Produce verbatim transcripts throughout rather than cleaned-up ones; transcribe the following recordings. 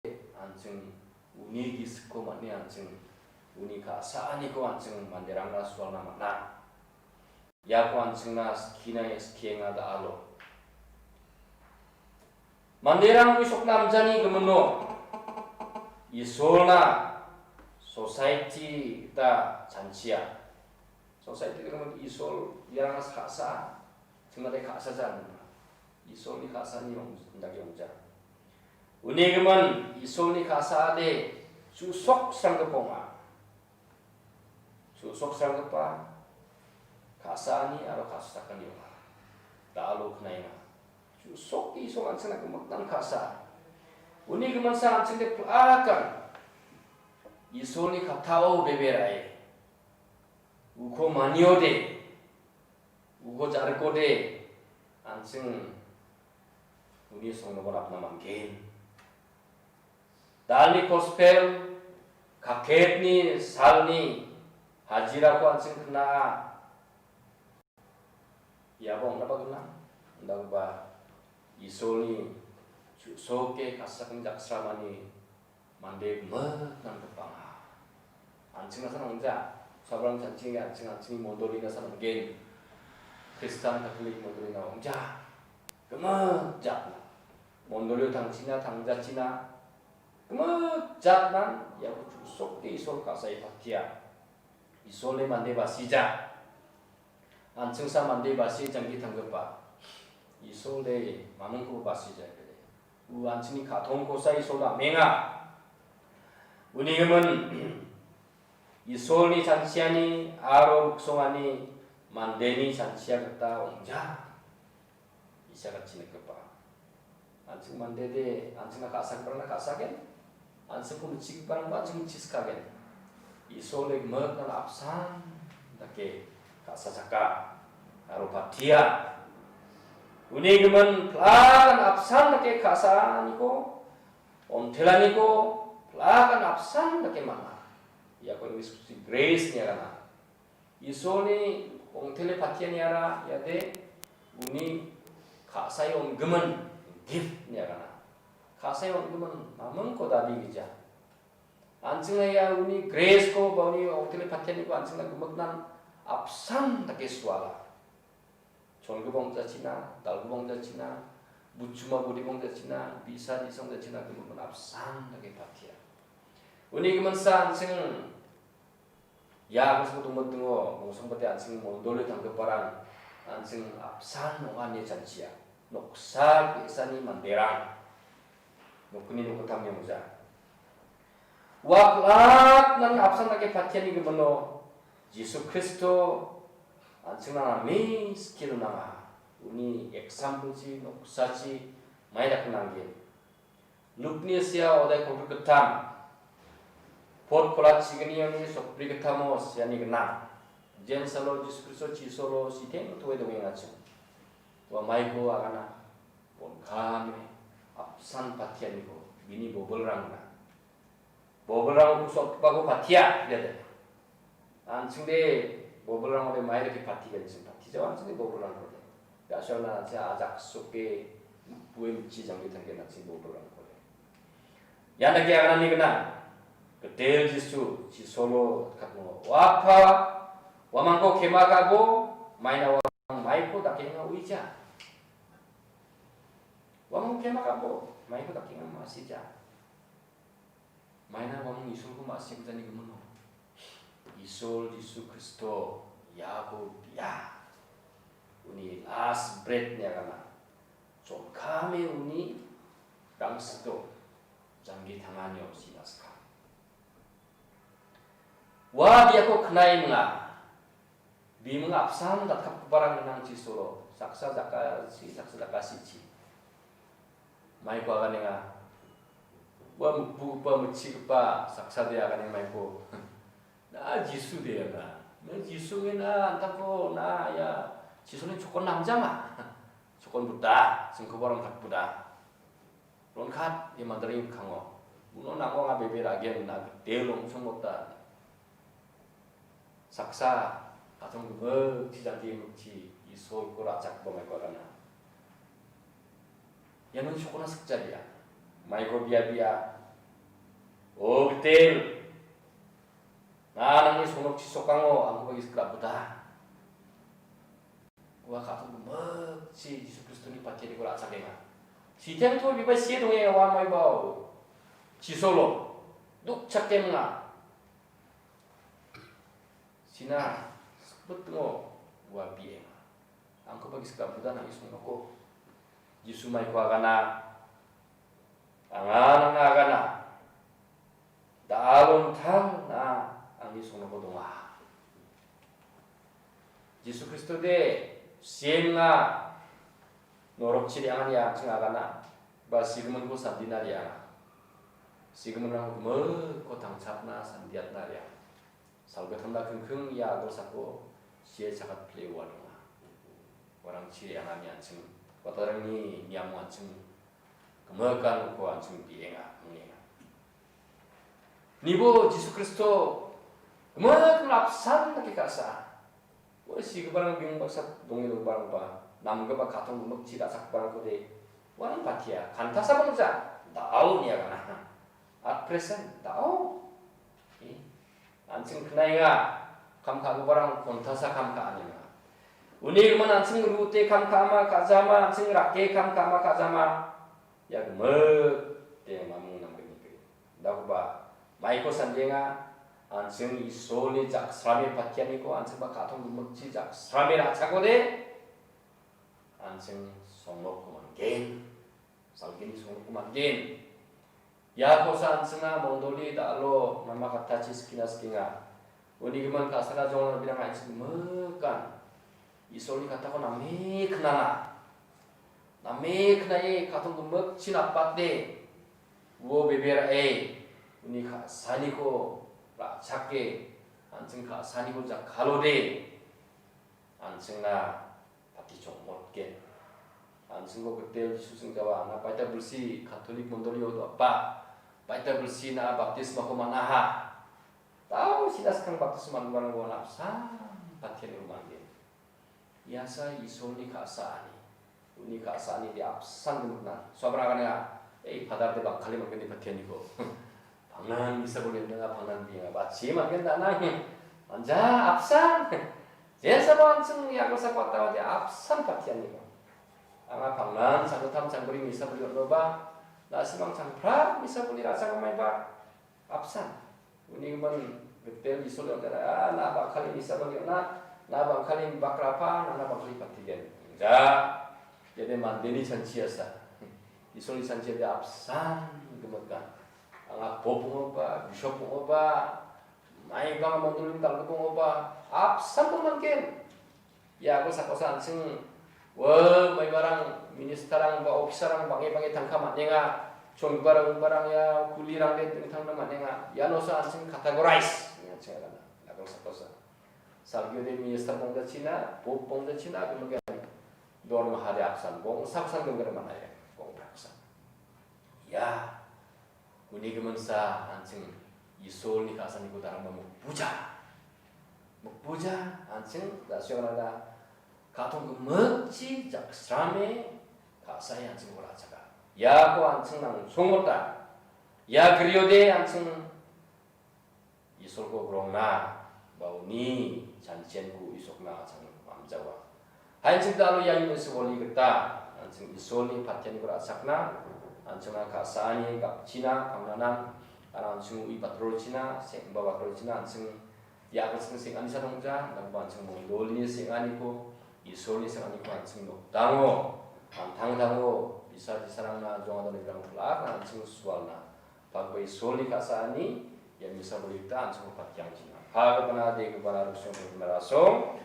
an·ching uni gisikko man·e an·ching uni ka·saaniko an·ching manderangna sualna man·a. Iako an·chingna skina ia skienga da·alo. Manderang ui sokna amjani gimino Isolna society gita chanchia. Society gimin Isol iarang ka·sa, chingmade ka·sa jan. Isolni ka·sani ong-, dake ongja. Uni gimin Isolni ka·saade chu·sok sranggipa ong·a. Chu·sok sranggipa ka·saani aro ka·sosakani ong·a. Da·alo knaenga. Chu·sok Isol an·chingna gimiknan ka·sa. Uni giminsa an·chingde pil·akan Isolni kattao bebe ra·e. Uko maniode, uko jarikode, an·ching uni songnokon apna man·gen. Dalni gospel, kaketni salni hajirako an·ching kna·a. Iaba ong·naba gnang, indakgipa Isolni chu·soke ka·sakan jaksramani mande gimiknan gipanga. An·ching nasan ong·ja, sabrang chanching an·ching an·chingni mondoli nasan ong·gen. Kristan Katolik mondoli na ong·ja. Gimik jatna. Mondolio tangchina, tangjachina. Gimik jatnan iako chu·soke Isol ka·sae patia. Isolni mande basija. An·chingsa mande basi janggi tanggipa. Isolde mamingko basija kede. U an·chingni ka·tongkosa Isol amenga. Uni gimin Isolni chanchiani aro miksongani mandeni chanchia gita ong·ja. Isakan chinikgipa. An·ching mandede, an·chingna ka·sagiparangna ka·sagen, an·chingko mitchigiparangba an·ching mitchiskagen. Isolde gimiknan apsan dake ka·sachaka aro patia. Uni gimin pil·akan apsan dake ka·saaniko, ontelaniko pil·akan apsan dake man·a. Iako English-chi grace ine agana. Isolni ongtele patianiara iade uni ka·sae on·gimin gift ine agana. Ka·sae on·gimin mamingko dabi gija. An·chingna ia uni grace-ko ba uni ongtele patianiko an·chingna gimiknan apsan dake suala. Chongipa ong·jachina, dalgipa ong·jachina, butchuma bodipa ong·jachina, bi·sa di·sa ong·jachina gimiknan apsan dake patia. Uni giminsa an·ching ia gisiko dongmitingo, bongsongbate an·ching mondoli tanggiparang, an·ching apsan ong·a ine chanchia. Noksa ge·sani manderang, nokni nokgittamni ong·ja. Ua pil·aknan apsan dake patiani gimino Jisu Kristo an·chingna name skie donanga. Uni example-chi, noksachi, mai dakna nanggen. Lukni sia odai kolgrik gittam, pot kolat chignioni sotbri gittamo siani gnang. Jensalo Jisu Kristo chisolo siteng toe dongengachim. Ua maiko agana, bon kame, apsan patianiko, bini bobilrangna. Bobilrang kusok bako patia, dia de. An·chingde bobilrangode mai dake patigen ching pati jawan chingde bobilrangkode. Ga·saona an·ching ajak soke bue mitchi janggi tanggen an·ching bobilrangkode. Ian dake aganani gnang. Gitel Jisu, Jisolo katno. Wapa, wamangko kema kabo, maina wamang maiko dakenga uija. Wamangko kema kabo, maiko dakenga masija. Maina wamang Isolko ma·sik jani gimino. Isol Jisu Kristo iako dia. Uni last breath-ni agana. Chon·kame uni rangsito janggi tanganio sinaska. Ua biako knai minga. Biming apsan datkapgiparang gnang Jisolo, saksa jakasi, saksa jakasichi. Maiko aganenga. Ua mukpugipa, mitchigipa, saksade aganeng maiko. Na Jisu de na. Na Jisu nge na antako na ia Jisuni chokon namjama. Chokon buta, singkoborong kat buta. Rongkat ia mandarin kango. Uno nang·o anga bebe ra·gen na gede longsong mota. Saksa atong gimik chijanggi mukchi Isolko ra·chakgipa maiko agana. Iano chokona sikjadia. Maiko bia bia O Gitel, na nangni songnokchi sokango angkoba gisik ra·bota. Ua ka·tong gimikchi Jisu Kristoni patianiko ra·chakenga. Siteng to biba sie dongenga ua maibao. Chisolo. Dukchakenga. Sina sikbittingo ua bienga. Angkoba gisik ra·bota nangni songnoko. Jisu maiko agana. Anga nangna agana. Da·alo nangtang na angni songnoko donga. Jisu Kristode sienga norokchi re·angani an·ching agana, ba sigiminko sandina re·anga. Sigiminrangko gimikko tangchakna sandiatna re·anga. Salgittamna kingking ia agilsako sie chakat pile ua donga. Uarangchi re·angani an·ching, watarangni niamo an·ching gimikan uko an·ching bienga, mingenga. Nibo Jisu Kristo gimikan apsan dake ka·sa. Ua sigiparang bimung baksa donge dongparangba, namgipa ka·tong gimikchi ra·chakgiparangkode uarang patia, kantasa bangja, da·o ine agana. At present, da·o. Eh, an·ching knaenga, kam ka·giparang kontasa kam ka·anina. Uni gimin an·ching rute kam ka·ama ka·jama, an·ching rake kam ka·ama ka·jama. Ia gimikde mamung namgniko. Dakoba, maiko sandenga, an·ching Isolni jaksrame patianiko, an·chingba ka·tong gimikchi jaksrame ra·chakode, an·ching songnokko man·gen. Salgini songnokko man·gen. Ia kosa an·chingna mondoli da·alo nama kattachi sikina sikenga. Uni gimin ka·sara jongna birang an·ching gimikan. Isolni katako name knana. Name knae ka·tong gimikchi napate. Uo bebe ra·e. Uni ka·saniko ra·chake. An·ching ka·saniko jakkalode. An·chingna pati chongmotgen. An·chingko Gitel Jisu singjawa, na baita bilsi Katolik mondolio do·apa, baita bilsi na baptismako man·aha. Tau sina skang baptisma man·giparangko napsan patianiko man·gen. Iasa Isolni ka·saani. Uni ka·saanide apsan gimikna. Suabrang aganenga, "Ei, Padar de bangkali man·gen de patianiko." Pangnan misa bol·enga, pangnan bienga. Bachi man·gen da·nang. Anja apsan. Jensaba an·ching ia kosa kuatawate apsan patianiko. Anga pangnan sangkuttam sangbri misa bol·e on·oba. Na·simang sangpra misa bol·e ra·chakmaiba. Apsan. Uni gimin Gitel Isol ong·tara, ah, na bangkali misa bol·e on·a, na bangkali bakrapa, na, na bangkali patigen. Ja. Iade mandeni chanchiasa. Isolni chanchiade apsan gimikan. Anga pop ong·oba, bishop ong·oba, maibang mondolini dal·gipa ong·oba, apsan man·gen. Iako sakosa an·ching, wa, maibarang, ministerrang ba officerrang bang·e bang·e tangka man·enga. Chongiparang, barang ia kulirangde dingtangna man·enga. Ianosa an·ching categorize, an·ching agana. Iako sakosa. Salgiode minister bongjachina, pope bongjachina, kemudian dormahade apsan, bongsa apsan gimikna man·a ia, bongsa apsan. Ia, uni giminsa an·ching Isolni ka·saniko darangba mukbuja. Mukbuja, an·ching da·siangrangna ka·tong gimikchi jaksrame ka·sae an·chingko ra·chaka. Iako an·ching nangsongmota. Ia griode an·ching Isolko grongna ba uni chanchianko isokna an·ching mamjawa. Hai an·ching dalo iani mese boli gita an·ching Isolni patianiko ra·chakna an·chingna ka·saani gapchina pangnanan aro an·ching ui batrolchina, seng·ba batrolchina an·ching ia an·ching seng·ani sadongja, nangba an·ching mondolini seng·aniko, Isolni seng·aniko an·ching nokdango, an·tangtango, bisa-, bisarangna jongada nirang plak an·ching sualna. Pagba Isolni ka·saani, ia misa boli gita an·chingko patiangjina. Pagipana, degipana, riksong, degipana, rasong.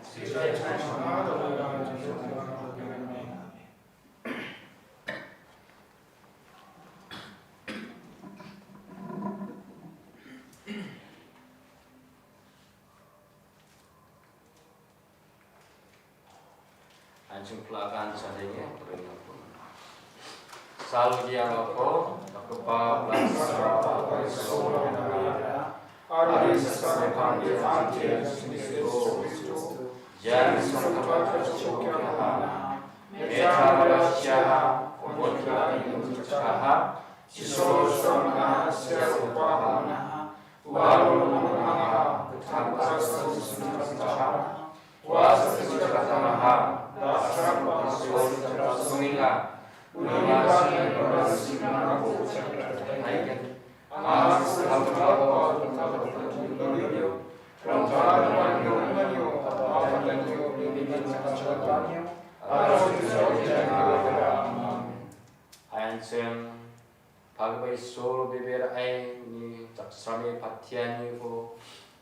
An·ching pelakan sadenge. Salgiarangko dakgipa blasaba Isolna, ari saksa pangge anti Jisu Kristo, jan saksa pangge chokyaha, metara siaha, komotlani muchkaha, Jisu Kristo na sia upaha. Isolo bebe ra·e uni jaksrame patianiko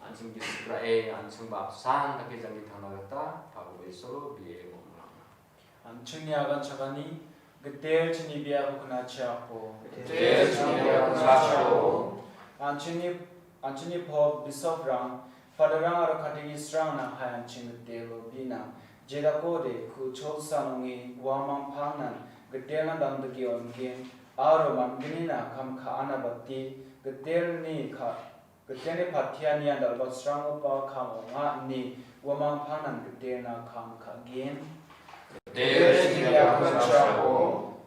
an·ching gisik ra·e an·chingba apsan dake janggi tangna gita Pagipa Isolo bie mongmolanga. An·chingni aganchakani Gitel chini biapo gnachiapo. Gitel chini biapo gnachiapo. An·chingni, an·chingni Pope, Bishoprang, Fadarrang aro Katekisrangna hai an·ching Gitelo bina. Jedakode ku·chol sanonge uamang pangnan Gitelna damdake on·gen, aro mangnina kam ka·ana bate Gitelni ka-, Gitelni patianian dal·batsranggipa kam ong·a ine uamang pangnan Gitelna kam ka·gen. Gitel chini biapo gnachiapo.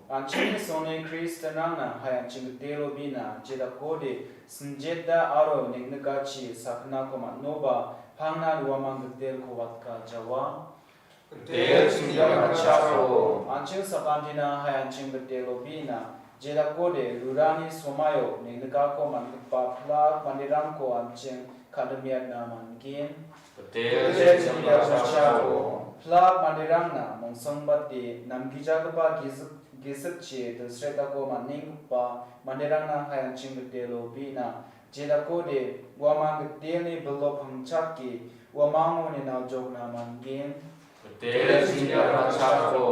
An·chingni songe Kristianrangna hai an·ching Gitelo bina, jedakode sinjeta aro neng·nikachi sakgnako man·oba pangnan uamang Gitelko watkajawa. Gitel chini biapo gnachiapo. An·ching sakantina hai an·ching Gitelo bina, jedakode rurangni somaio neng·nikako man·gipa pilak manderangko an·ching kadimiatna man·gen. Gitel chini biapo gnachiapo. Pilak manderangna mongsongbate namgijagipa gisik, gisikchi dilsretako man·enggipa manderangna hai an·ching Gitelo bina, jedakode uamang Gitelni bilop pangchake uamango nina jokna man·gen. Gitel chini biapo gnachiapo.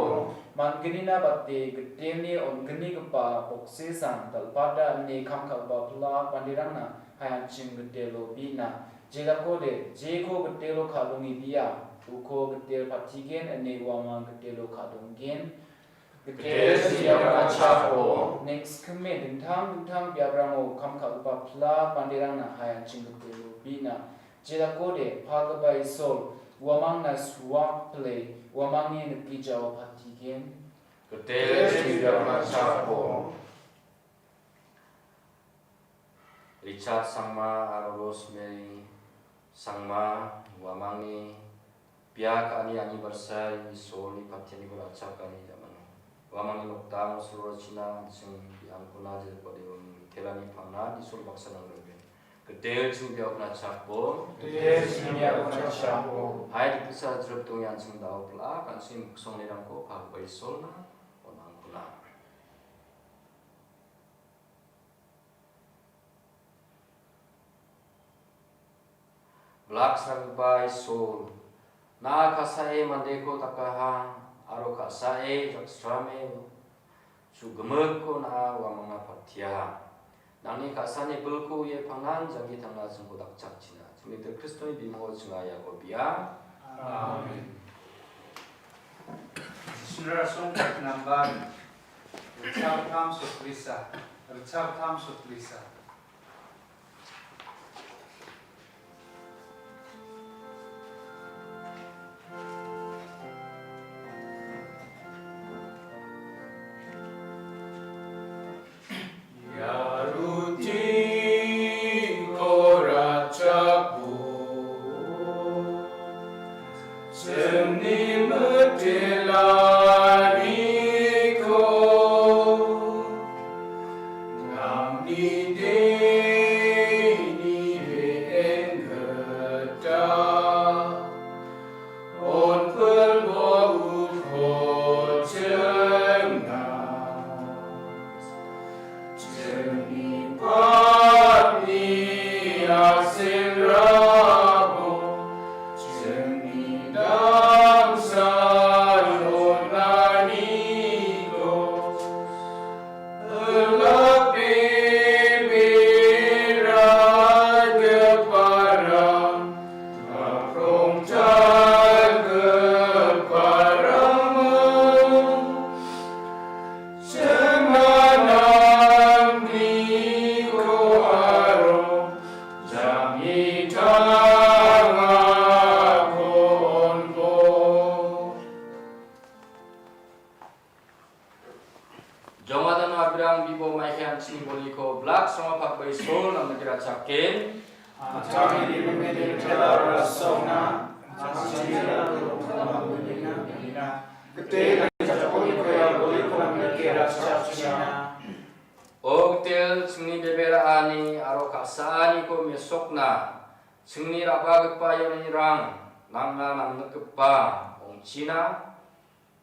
Mangnina bate Gitelni on·gnigipa boksesang dal·bata ine kam ka·gipa pilak manderangna hai an·ching Gitelo bina. Jedakode jeko Gitelo ka·donge bia, uko Gitel patigen ine uamang Gitelo ka·donggen. Gitel chini biapo gnachiapo. Neng·sikime dingtang dingtang biaprango kam ka·gipa pilak manderangna hai an·ching Gitelo bina. Jedakode Pagipa Isol uamangna suak pile uamangni nikgijao patigen. Gitel chini biapo gnachiapo. Richard Sangma aro Rosemary Sangma uamangni bia ka·ani anniversary Isolni patianiko ra·chakani jamano. Uamangni nokdango sororachina an·ching bi·angkona jekode uamang Gitelani pangnan Isol baksa nanggronggen. Gitel chini biapo gnachiapo. Gitel chini biapo gnachiapo. Hai dikdiksa jrip donge an·ching da·o pila an·ching miksongnirangko Pagipa Isolna on·angkona. Blaksranggipa Isol, na ka·sae mandeko dakaha, aro ka·sae jaksrame chu·gimikko na uamangna patiaha. Nangni ka·sani bilko uie pangnan janggi tangna jingko dakchakchina. Jingni Kristoni bimingo chinga iako bia. Amen. Sinra song number Richard Tham Sotrisa, Richard Tham Sotrisa. Yaruti korachapu Seni metelaniko Nangni deni be enggeta On pelbo uko cenga Jemipatni asilrabo, jemidangsan onaniko, elape beragepara, aprongchalgeparama, Semanamniko aro jangitangako onbo. Jongadano abirang bibo maihe an·chingni boliko blak srongo pakbai sol namnike ra·chaken. An·chingni bimungni dingtela rasongna, an·chingni dingtela bimungna, gite jakoni koya boliko namnike ra·chakchina. O gitel, chingni bebe ra·ani aro ka·saaniko mesokna, chingni ra·bagipa ianirang nangna namnikgipa ong·china.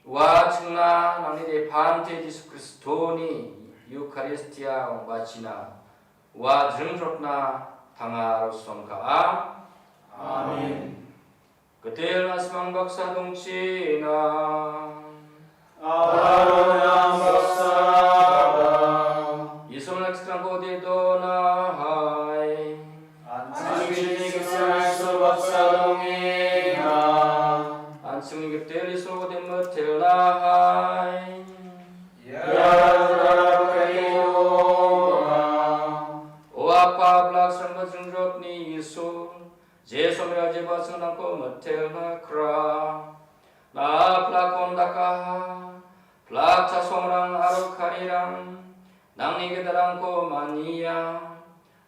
Ua chingna nangni depante Jisu Kristoni Eukaristia ong·bachina ua jringjotna tanga aro songka·a. Amen. Gitel na·simang baksa dongchina. Aro nang baksaba. Isolni skitrangko de donahai. An·chingni gisik Isol baksa dongenga. An·chingni gitel Isolko de mitelnahai. Ia raraba kari donga. O Apa, plak srangba jringjotni Isol, Jesu Maria jeba chingtangko mitelna kra. Na plak kondakaha, plak chasongrang aro karirang, nangni gitalrangko mania,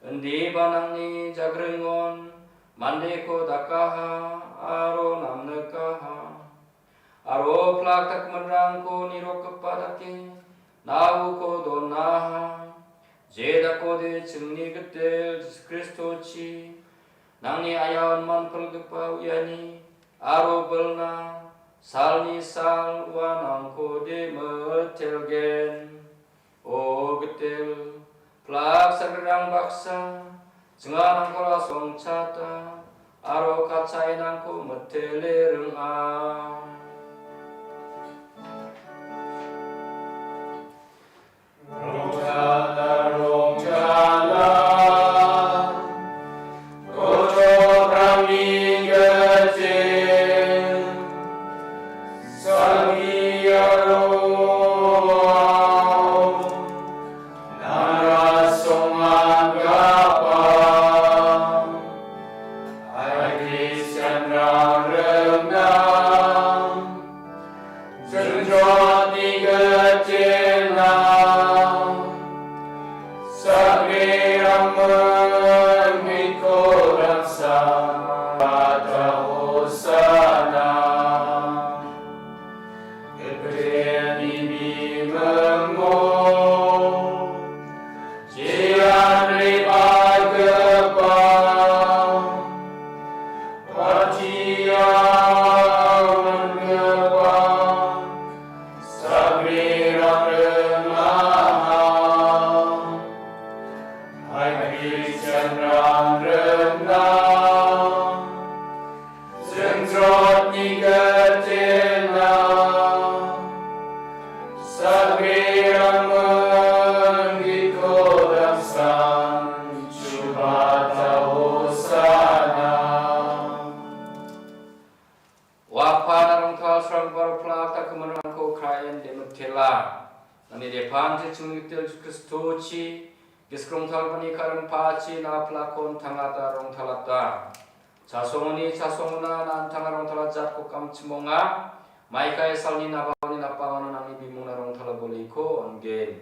indiba nangni jagringon mandeko dakaha aro namnikaha. Aro plak dakgiminrangko nirokgipa dake, na uko donaha. Jedakode chingni gitel Jisu Kristochi, nangni aia onman pilgipa uiani, aro bilna, salni sal ua nangkode mitelgen. O gitel, plak sagrirang baksa, chinga nangkola songchata, aro kachae nangko mitele ring·a. Rongtala, rongtala, Kochokrangni gitel, salgi aro nara songanggipa, hai Kristianrang ringna. Jringjotni gitelna, sagrirang mingitko dangsan, bata Hosana. Gitelni bimingo, Jean ribagipa, patia man·gipa, sagrirang ringaha, hai Kristianrang ringna. Jringjotni gitelna, sagrirang mingitko dangsan, chubata Hosana. O Apa, na rongtal srangbar plak dakgiminrangko kraen de mitela. Nangni depante chingni gitel Jisu Kristochi, gisik rongtalbani ka·ringpachi na plakkon tangata rongtalata. Chasongoni chasongona na an·tanga rongtala jatko kamchimonga, maikai salni nabalni napangona nangni bimungna rongtala boliko on·gen.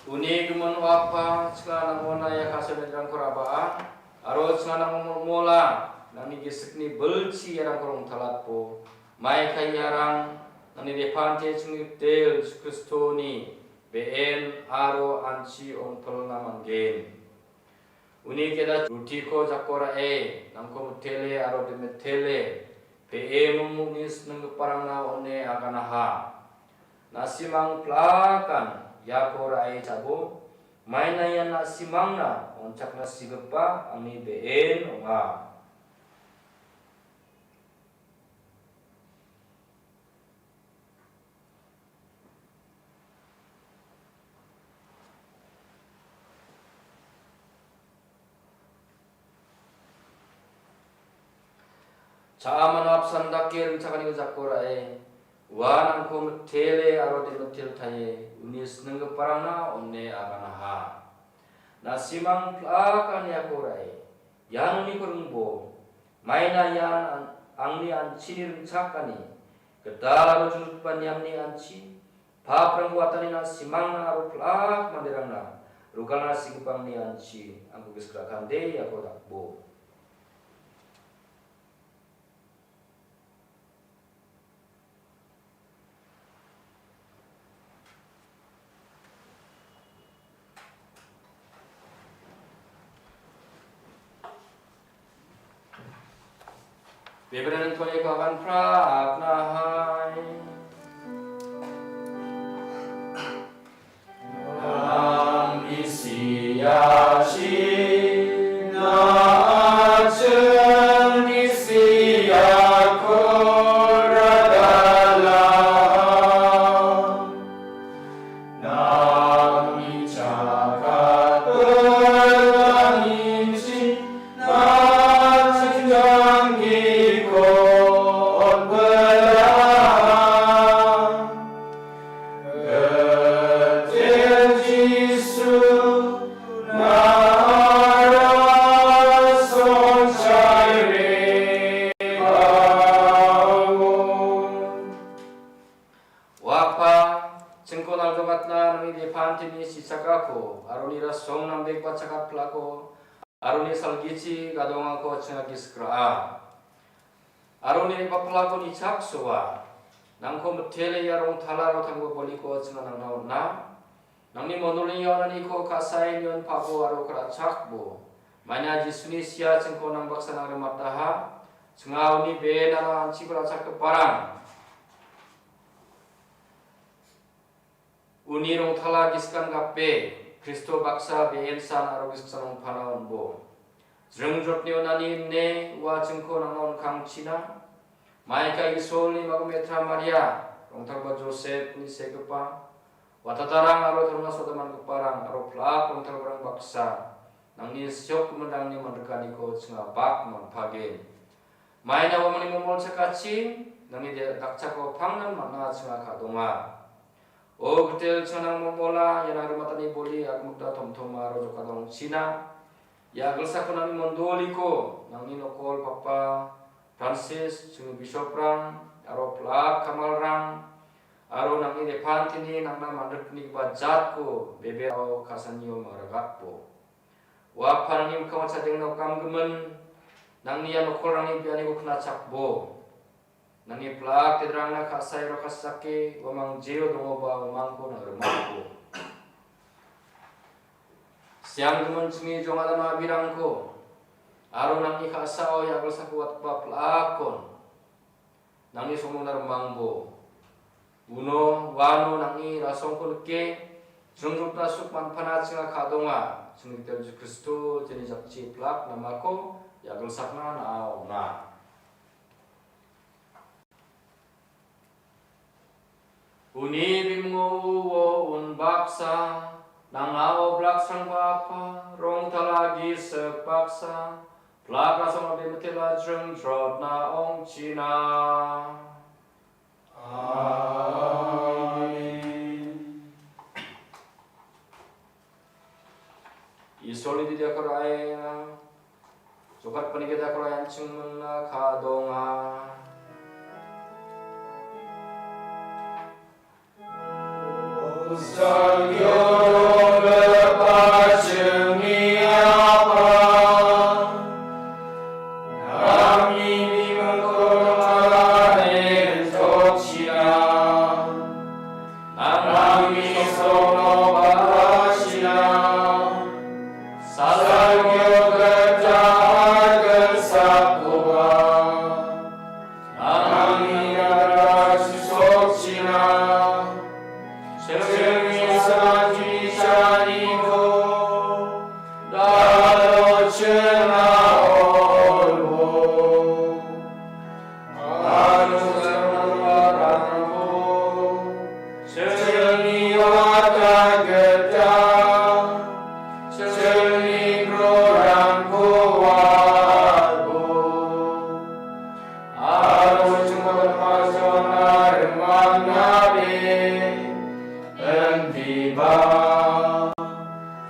Uni gimin, O Apa, chinga nangona ia ka·saenrangko raba·a, aro chinga nango molmola, nangni gisikni bilchi iarangko rongtalatbo, maikai iarang nangni depante chingni gitel Jisu Kristoni be·en aro an·chi ong·pilna man·gen. Uni keda rutiko jako ra·e, nangko mitele aro dimitele, pe·e mingmingni sininggiparangna on·e aganaha. Na·simang plakan iako ra·e chabo, maina ian na·simangna on·chakna sigipa angni be·en ong·a. Cha·aman apsan dake ringchakaniko jako ra·e, uan angko mitele aro dimitel taie, uni sininggiparangna on·e aganaha. Na·simang plakan iako ra·e, ian uniko ringbo, maina ian an-, angni an·chini ringchakani, gital aro jrutgipa niamni an·chi, paprangko watani na·simangna aro plak manderangna rogalna sigipangni an·chi, angko gisik ra·kande iako dakbo. Bebrenan toni kawan prak nahai. Oa Apa, chingko naljogatna nangni depanteni sichakako, aro nira song nambekba chakat plako, aro ni salgichi gadongako chinga gisik ra·a. Aro ni re·baplako nichaksoa. Nangko mitele ia rongtala aro tangba boliko chinga nangna on·a. Nangni mondolni ia on·aniko ka·sae nion pabo aro ka·rachakbo. Maina Jisuni sia chingko nang baksa nang rimataha. Chinga uni be nang anchiko ra·chakgiparang. Uni rongtala giskan gape, Kristo baksa be·en san aro gisik san ongpana on·bo. Jringjotni on·ani ine ua chingko nangna on·kangchina. Maika Isolni mago metra Maria, rongtalba Josep uni segipa, watatarang aro taruna soda mangiparang aro plak rongtalbarang baksa, nangni siokgiminrangni mandrikaniko chinga bak manpagen. Maina uamangni momol chakachi, nangni de-, dakchako pangnan man·a chinga ka·donga. O Gitel chinga nang momola, ia nang rimatani boli agmukta tomtoma aro jokadongchina. Ia agilsako nangni mondoliko, nangni nokol papa, Francis, chingni bishoprang, aro plak kamalrang, aro nangni depanteni nangna mandiknigipa jatko bebeo kasanio mangrakatbo. Ua Apa nangni mikkango chadengna okamgimin, nangni ia nokolrangni bianiko knachakbo. Nangni plak tedrangna ka·sae aro kasake, uamang jeo dongoba uamangko nang rimako. Sianggimin chingni jongadana abirangko, aro nangni ka·sao ia agilsako watgipa plakon, nangni somona rimangbo. Uno uano nangni rasongko nike, jringjotna suk manpana chinga ka·donga, chingni Gitel Jisu Kristo, jeni jakchi plak namako, ia agilsakna na·a ong·a. Uni bimingo uo unbaksa, nang·a obraksrangba apa, rongtala gisik baksa, plak rasong abe mitela jringjotna ong·china. Amen. Isolni didi akoraenga, jokatpani gita akoraenga chingmingna ka·donga. Salgio donggipa chingni Apa, nangni bimingko dongtale dongchina. Nangni songno bakachina, salgio gita agilsakoba, nangni gadra chisokchina, chingni sanchuni chaniko, dalo china olbo. Aro sangapangko, chingni wata gita, chingni grorangko wabo. Aro chingko pajona rimangnabe, endiba.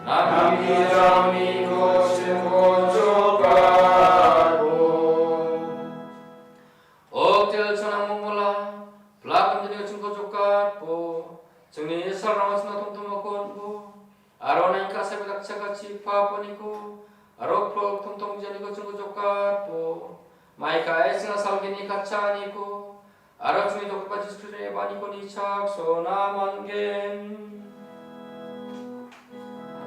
Nangni jaoniko chingko jokatbo. O Gitel chinga nang momola, plak kamjani chingko jokatbo, chingni salrangna chingna tomtom akonbo, aro nangni ka·sae dakchakatchi paponiko, aro plak tomtom janiko chingko jokatbo, maikae chinga salgini katchaniko, aro chingni jokatba Jisu Kristoni ebaniko nichaksona man·gen.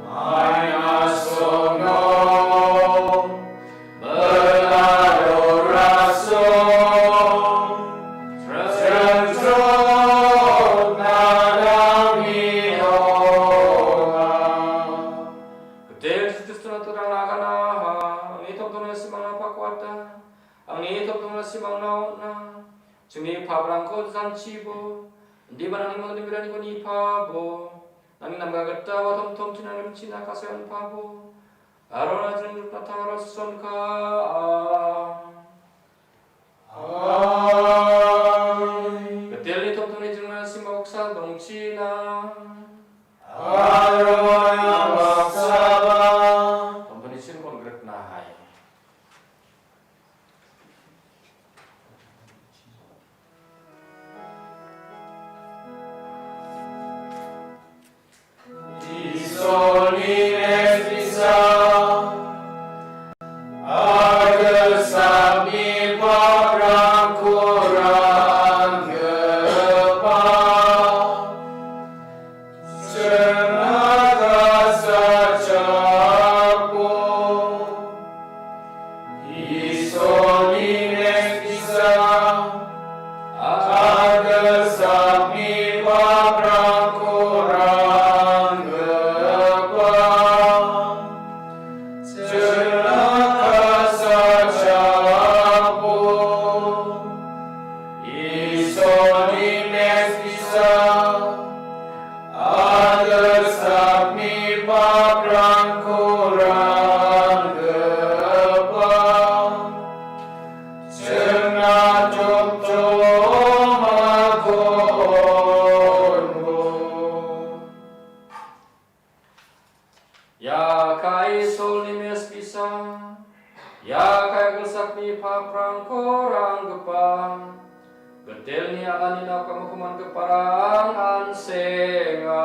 Maina songno, belaro rasong, jringjotna nangni ong·a. Gitel Jisu Kristona torang naganaha, angni tomtona simangna pakwata, angni tomtona simangna on·a. Chingni paprangko janchibo, indiba nangni mangni biraniko nipabo, nangni namga gita ua tomtom chinangrimchina ka·sae on·pabo, aro na jringjotna tangara sonka. Amen. Gitelni tomtoni jringna simoksa dongchina. Aro na Rangko ranggipa, chingna chopchomako onbo. Ia kae Isolni mesbisa, ia kae gilsakni paprangko ranggipa, Gitelni a·ani nokamo kumangiparang an·senga.